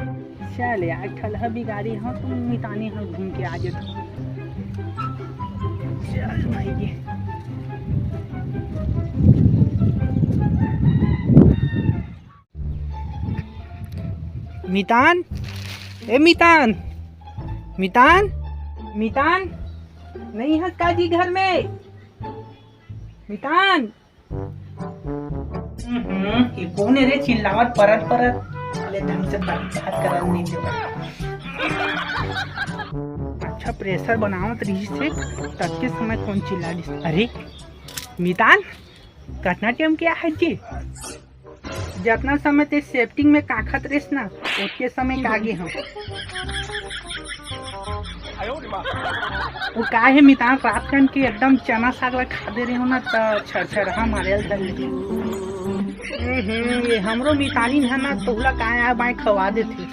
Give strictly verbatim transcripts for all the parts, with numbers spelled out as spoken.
चल यार, ठलहा बिगाड़ी हो तो मितानी हम घूम के आ जाते। चल भाई ये। मितान, ए मितान, मितान, मितान, नहीं हस का जी घर में? मितान। हम्म, ये कौन है रे चिल्लावत परत परत? साले ढंग से बात, बात करन नहीं देवत। अच्छा, प्रेशर बनावत रहिस हे, ततके समय कौन चिल्ला दिस? अरे मितान, कतना टाइम के आहे जी? जतना समय ते सेटिंग में काखत रेस ना, ओतके समय का आगे हम। वो का हे मितान, रात कन के एकदम चना साग ला खा दे रहे हो ना, त छरछरहा मारे ल धर ले। हम्म, ये हमरो मितानी है ना, तोहला काय आ बाय खवा देथे।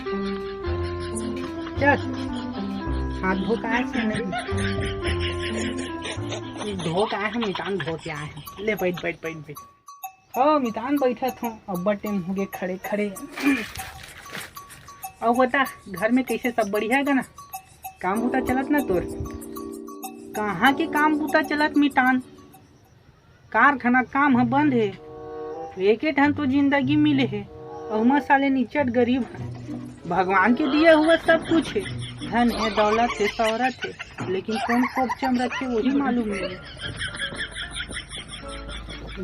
चल, हाथ धो के आए से नहीं? धो के आए हम, मितान धो के आए हैं। ले बैठ, बैठ, बैठ, बैठ। हो मितान, बैठत हो, अब्बड़ टाइम हो गए खड़े खड़े। अउ बता, घर में कैसे, सब बढ़िया है ना? काम बूता चलत ना तोर? कहाँ के काम बूता चलत मितान? कारखाना काम ह बंद हे, एके ठन तो जिंदगी मिले हे, अउ मैं साले निचट गरीब है। भगवान के दिया हुआ सब कुछ है, धन है, दौलत है, शोहरत है, लेकिन कौन खोपचम रखे वही मालूम नहीं।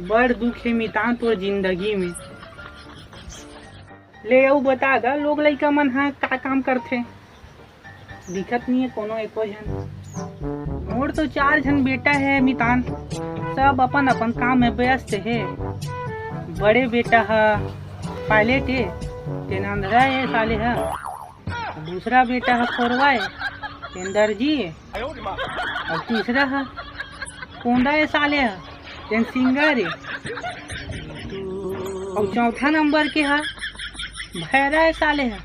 बड़ दुख हे मितान तोर जिंदगी में। ले अउ बता गा, लोग लइका मन ह का काम करथे? दिखत नहीं है कोनो एको झन। मोर तो चार झन बेटा है मितान, सब अपन अपन काम में व्यस्त है। बड़े बेटा ह पायलट है, तेन अंधरा है साले ह। दूसरा बेटा ह खोरवा है, तेन दर्जी है। और तीसरा ह कोंदा है साले ह, तेन सिंगर है। और चौथा नंबर के ह भैरा है साले ह,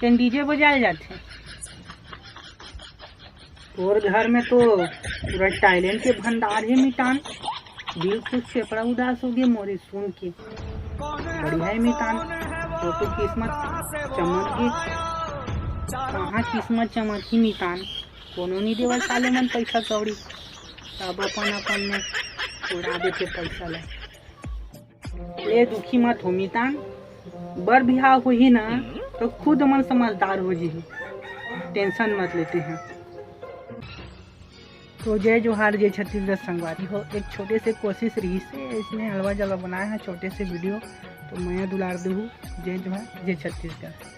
तेन डीजे बजाए जाथे। तोर घर में तो पूरा टैलेंट के भंडार है मितान। दिल खुश, फेफड़ा उदास हो गए मोरे सुन के। बढ़िया है मितान, तो तो किस्मत चमक गई। कहाँ किस्मत चमक ही मितान, कोनो नहीं देवल साले मन पैसा कौड़ी, सब अपन अपन में उड़ा देते पैसा ला। ले दुखी मत हो मितान, बर बिहाव होही ना तो खुद मन समझदार हो जही, टेंशन मत लेते हैं। तो जय जोहार, जय छत्तीसगढ़ संगवारी हो। एक छोटे से कोशिश रही से इसमें हलवा जलवा बनाया है, छोटे से वीडियो, तो मया दुलार देहू। जय जोहार, जय छत्तीसगढ़।